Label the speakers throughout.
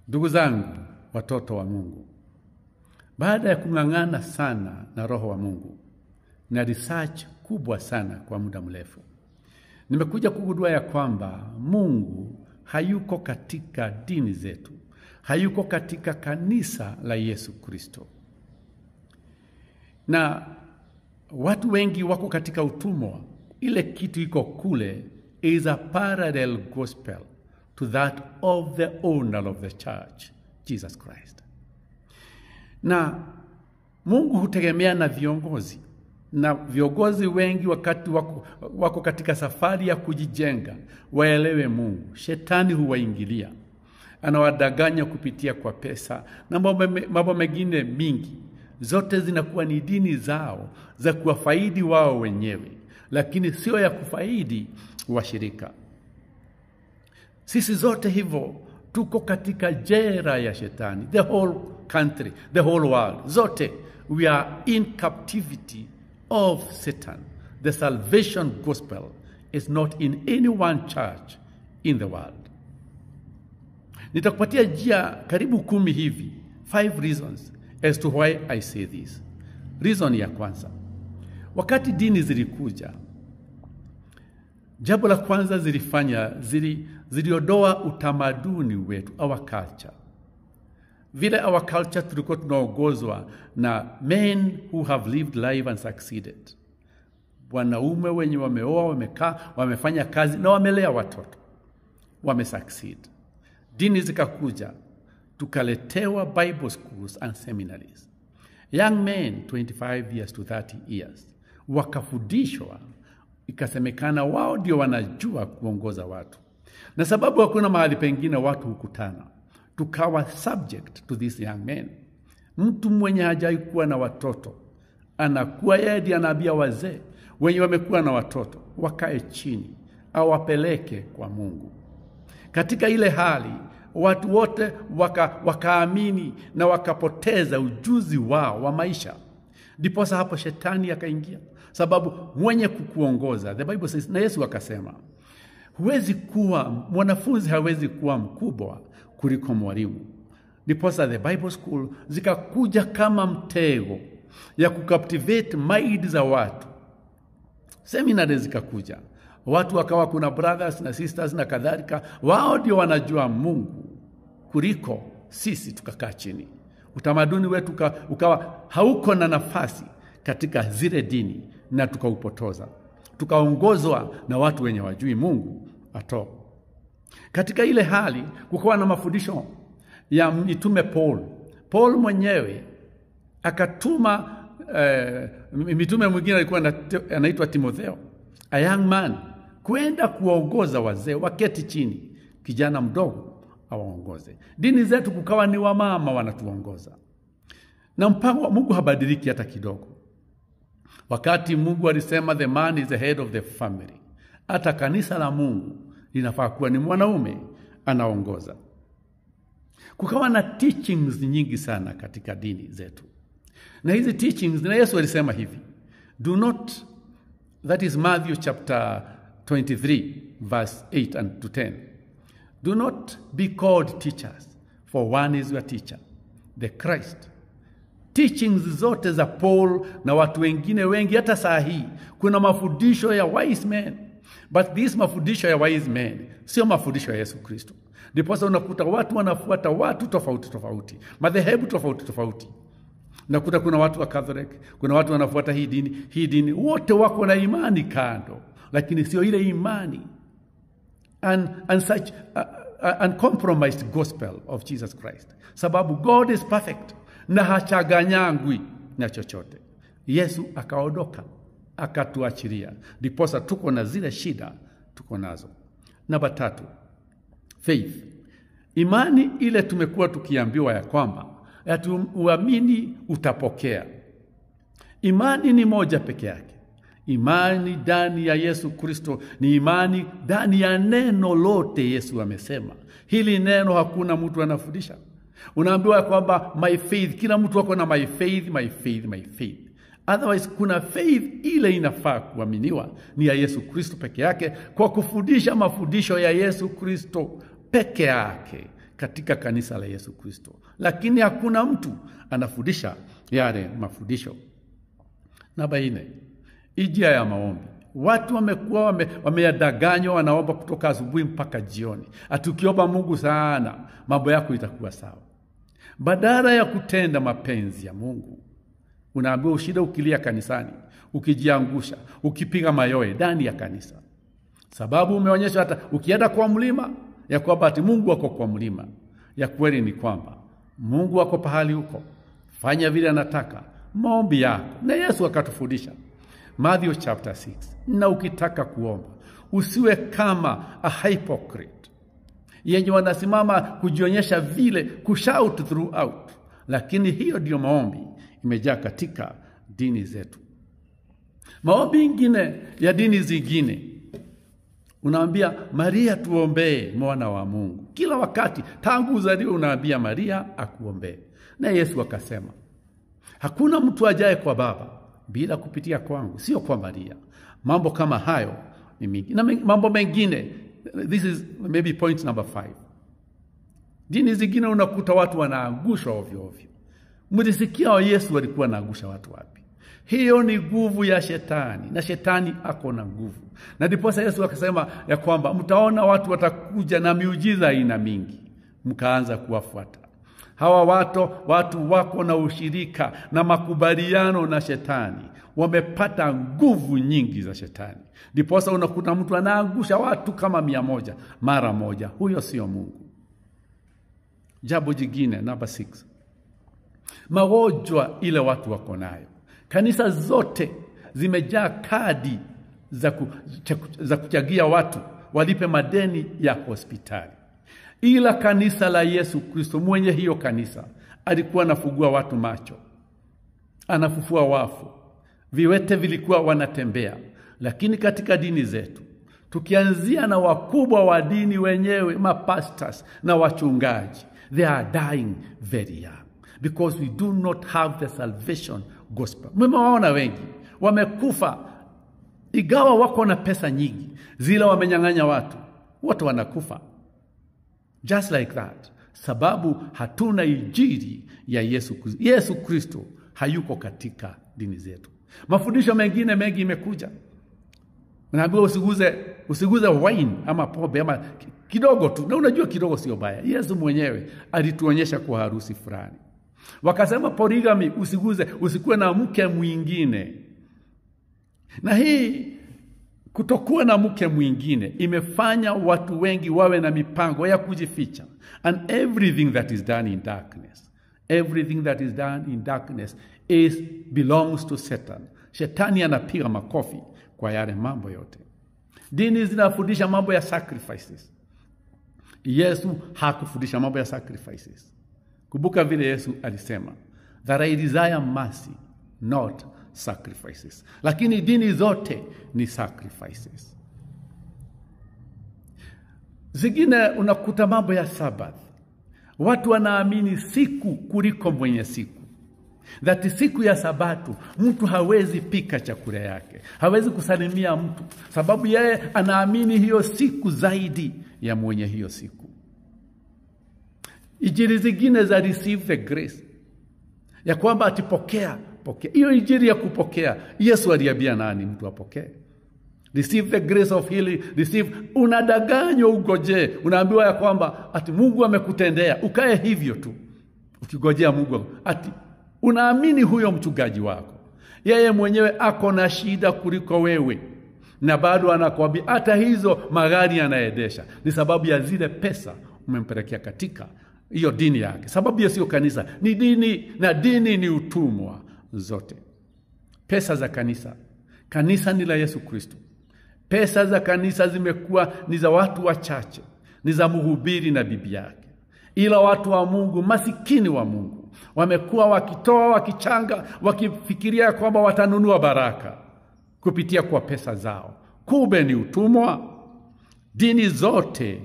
Speaker 1: Ndugu zangu, watoto wa Mungu, baada ya kung'ang'ana sana na Roho wa Mungu na research kubwa sana kwa muda mrefu, nimekuja kugundua ya kwamba Mungu hayuko katika dini zetu, hayuko katika kanisa la Yesu Kristo. Na watu wengi wako katika utumwa. Ile kitu iko kule is a parallel gospel to that of the owner of the church, Jesus Christ. Na Mungu hutegemea na viongozi, na viongozi wengi wakati wako katika safari ya kujijenga waelewe Mungu, shetani huwaingilia, anawadanganya kupitia kwa pesa na mambo mengine mingi. Zote zinakuwa ni dini zao za kuwafaidi wao wenyewe, lakini sio ya kufaidi washirika. Sisi zote hivyo tuko katika jera ya shetani. The whole country, the whole world, zote we are in captivity of Satan. The salvation gospel is not in any one church in the world. Nitakupatia njia karibu 10 hivi, 5 reasons as to why I say this. Reason ya kwanza, wakati dini zilikuja, jambo la kwanza zilifanya, ziliondoa utamaduni wetu, our culture. Vile our culture tulikuwa tunaongozwa na men who have lived life and succeeded. Wanaume wenye wameoa, wamekaa, wamefanya kazi na wamelea watoto, wamesucceed. Dini zikakuja, tukaletewa Bible schools and seminaries. Young men 25 years to 30 years wakafundishwa, ikasemekana wao ndio wanajua kuongoza watu. Na sababu hakuna mahali pengine watu hukutana, tukawa subject to these young men. Mtu mwenye hajai kuwa na watoto anakuwa yeye ndiye anaambia wazee wenye wamekuwa na watoto wakae chini, awapeleke kwa Mungu. Katika ile hali watu wote wakaamini na wakapoteza ujuzi wao wa maisha. Ndiposa hapo shetani akaingia, sababu mwenye kukuongoza, the Bible says, na Yesu akasema, huwezi kuwa mwanafunzi, hawezi kuwa mkubwa kuliko mwalimu. Ndiposa the Bible school zikakuja kama mtego ya kucaptivate mind za watu. Seminari zikakuja, watu wakawa kuna brothers na sisters na kadhalika, wao ndio wanajua Mungu kuliko sisi. Tukakaa chini, utamaduni wetu ukawa hauko na nafasi katika zile dini, na tukaupotoza, tukaongozwa na watu wenye wajui Mungu ato. Katika ile hali kukawa na mafundisho ya mitume Paul. Paul mwenyewe akatuma mitume mwingine alikuwa anaitwa Timotheo, a young man, kwenda kuwaongoza wazee waketi chini, kijana mdogo awaongoze. Dini zetu kukawa ni wamama wanatuongoza. Na mpango wa Mungu habadiliki hata kidogo. Wakati Mungu alisema the man is the head of the family, hata kanisa la Mungu linafaa kuwa ni mwanaume anaongoza. Kukawa na teachings nyingi sana katika dini zetu. Na hizi teachings, na Yesu alisema hivi, do not, that is Matthew chapter 23 verse 8 and to 10. Do not be called teachers, for one is your teacher, the Christ. Teachings zote za Paul na watu wengine wengi, hata saa hii kuna mafundisho ya wise men, but these mafundisho ya wise men sio mafundisho ya Yesu Kristo. Ndiposa unakuta watu wanafuata watu tofauti tofauti, madhehebu tofauti tofauti. Nakuta kuna watu wa Catholic, kuna watu wanafuata hii dini, hii dini, wote wako na imani kando, lakini sio ile imani and such uncompromised gospel of Jesus Christ. Sababu God is perfect na hachaganyangwi na chochote. Yesu akaondoka akatuachilia, ndiposa tuko na zile shida tuko nazo. Namba 3, faith. Imani ile tumekuwa tukiambiwa ya kwamba ati uamini utapokea. Imani ni moja peke yake. Imani ndani ya Yesu Kristo ni imani ndani ya neno lote Yesu amesema. Hili neno hakuna mtu anafundisha. Unaambiwa kwamba my faith, kila mtu wako na my faith, my faith, my faith. Otherwise kuna faith ile inafaa kuaminiwa ni ya Yesu Kristo peke yake, kwa kufundisha mafundisho ya Yesu Kristo peke yake. katika kanisa la Yesu Kristo, lakini hakuna mtu anafundisha yale mafundisho. Namba 4, njia ya maombi. Watu wamekuwa wameyadanganywa, wanaomba kutoka asubuhi mpaka jioni. Atukiomba Mungu sana, mambo yako itakuwa sawa. Badala ya kutenda mapenzi ya Mungu, unaambiwa ushida ukilia kanisani, ukijiangusha, ukipiga mayowe ndani ya kanisa. Sababu umeonyesha hata ukienda kwa mlima ya kwamba ati Mungu ako kwa mlima. Ya kweli ni kwamba Mungu ako pahali huko. Fanya vile anataka, maombi yako. Na Yesu akatufundisha Matthew chapter 6. Na ukitaka kuomba, usiwe kama a hypocrite yenye wanasimama kujionyesha vile, kushout throughout. Lakini hiyo ndio maombi imejaa katika dini zetu. Maombi ingine ya dini zingine, unaambia Maria tuombee, mwana wa Mungu. Kila wakati tangu uzaliwe unaambia Maria akuombee. Na Yesu akasema, hakuna mtu ajaye kwa Baba bila kupitia kwangu, sio kwa Maria. Mambo kama hayo ni mingi. Na mambo mengine, this is maybe point number 5. Dini zingine unakuta watu wanaangushwa ovyo ovyo. Mlisikia Yesu alikuwa anaangusha watu wapi? Hiyo ni nguvu ya shetani, na shetani ako na nguvu. Na ndiposa Yesu akasema ya kwamba mtaona watu watakuja na miujiza aina mingi, mkaanza kuwafuata. Hawa watu wako na ushirika na makubaliano na shetani, wamepata nguvu nyingi za shetani. Ndiposa unakuta mtu anaangusha watu kama 100 mara moja. Huyo sio Mungu. Jambo jingine, number 6. Magonjwa ile watu wako nayo. Kanisa zote zimejaa kadi za kuchagia watu walipe madeni ya hospitali. Ila kanisa la Yesu Kristo, mwenye hiyo kanisa alikuwa anafungua watu macho, anafufua wafu, viwete vilikuwa wanatembea. Lakini katika dini zetu, tukianzia na wakubwa wa dini wenyewe, mapastors na wachungaji, they are dying very young because we do not have the salvation gospel. Mmewaona wengi wamekufa, igawa wako na pesa nyingi, zile wamenyang'anya watu, wote wanakufa just like that. Sababu hatuna injili ya Yesu Kristo. Yesu Kristo hayuko katika dini zetu. Mafundisho mengine mengi imekuja. Unaambiwa usiguze wine ama pombe ama kidogo tu. Na unajua kidogo sio baya. Yesu mwenyewe alituonyesha kwa harusi fulani. Wakasema polygamy, usiguze, usikuwe na mke mwingine. Na hii kutokuwa na mke mwingine imefanya watu wengi wawe na mipango ya kujificha. And everything that is done in darkness, everything that is done in darkness is belongs to Satan. Shetani anapiga makofi kwa yale mambo yote. Dini zinafundisha mambo ya sacrifices. Yesu hakufundisha mambo ya sacrifices. Kumbuka vile Yesu alisema, that I desire mercy, not sacrifices. Lakini dini zote ni sacrifices. Zingine unakuta mambo ya Sabbath. Watu wanaamini siku kuliko mwenye siku. That siku ya Sabato mtu hawezi pika chakula yake, hawezi kusalimia mtu, sababu yeye anaamini hiyo siku zaidi ya mwenye hiyo siku. Injili zingine za receive the grace, ya kwamba atipokea, pokea. Hiyo injili ya kupokea, Yesu aliambia nani mtu apokee? Receive the grace of healing, receive. Unadanganywa ugoje, unaambiwa ya kwamba ati Mungu amekutendea, ukae hivyo tu ukigojea Mungu. Ati unaamini huyo mchungaji wako, yeye mwenyewe ako na shida kuliko wewe, na bado anakuambia hata hizo magari anaendesha ni sababu ya zile pesa umempelekea katika hiyo dini yake. Sababu hiyo sio kanisa, ni dini, na dini ni utumwa zote. Pesa za kanisa, kanisa ni la Yesu Kristo. Pesa za kanisa zimekuwa ni za watu wachache, ni za mhubiri na bibi yake. Ila watu wa Mungu, masikini wa Mungu, wamekuwa wakitoa, wakichanga, wakifikiria kwamba watanunua baraka kupitia kwa pesa zao. Kumbe ni utumwa. Dini zote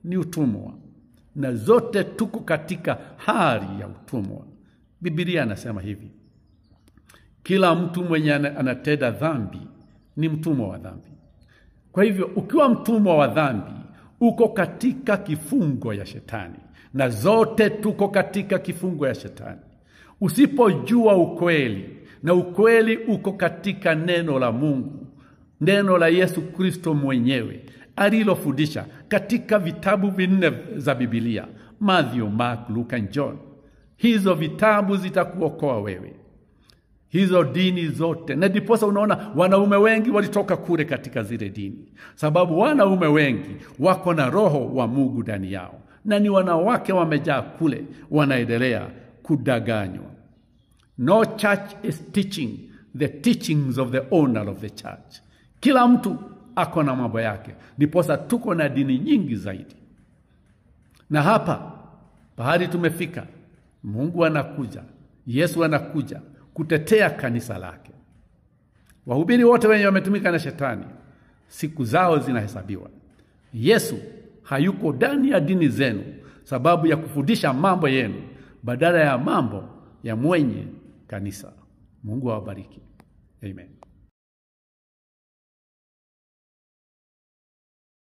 Speaker 1: ni utumwa, na zote tuko katika hali ya utumwa. Biblia anasema hivi, kila mtu mwenye anatenda dhambi ni mtumwa wa dhambi. Kwa hivyo ukiwa mtumwa wa dhambi, Uko katika kifungo ya shetani, na zote tuko katika kifungo ya shetani. Usipojua ukweli, na ukweli uko katika neno la Mungu, neno la Yesu Kristo mwenyewe alilofundisha katika vitabu vinne za Biblia, Matthew, Mark, Luke and John. Hizo vitabu zitakuokoa wewe. Hizo dini zote. Na ndiposa unaona wanaume wengi walitoka kule katika zile dini, sababu wanaume wengi wako na roho wa Mungu ndani yao, na ni wanawake wamejaa kule, wanaendelea kudanganywa. No church is teaching the teachings of the owner of the church. Kila mtu ako na mambo yake. Ndiposa tuko na dini nyingi zaidi. Na hapa pahali tumefika, Mungu anakuja, Yesu anakuja kutetea kanisa lake. Wahubiri wote wenye wametumika na shetani, siku zao zinahesabiwa. Yesu hayuko ndani ya dini zenu sababu ya kufundisha mambo yenu badala ya mambo ya mwenye kanisa. Mungu awabariki. Amen.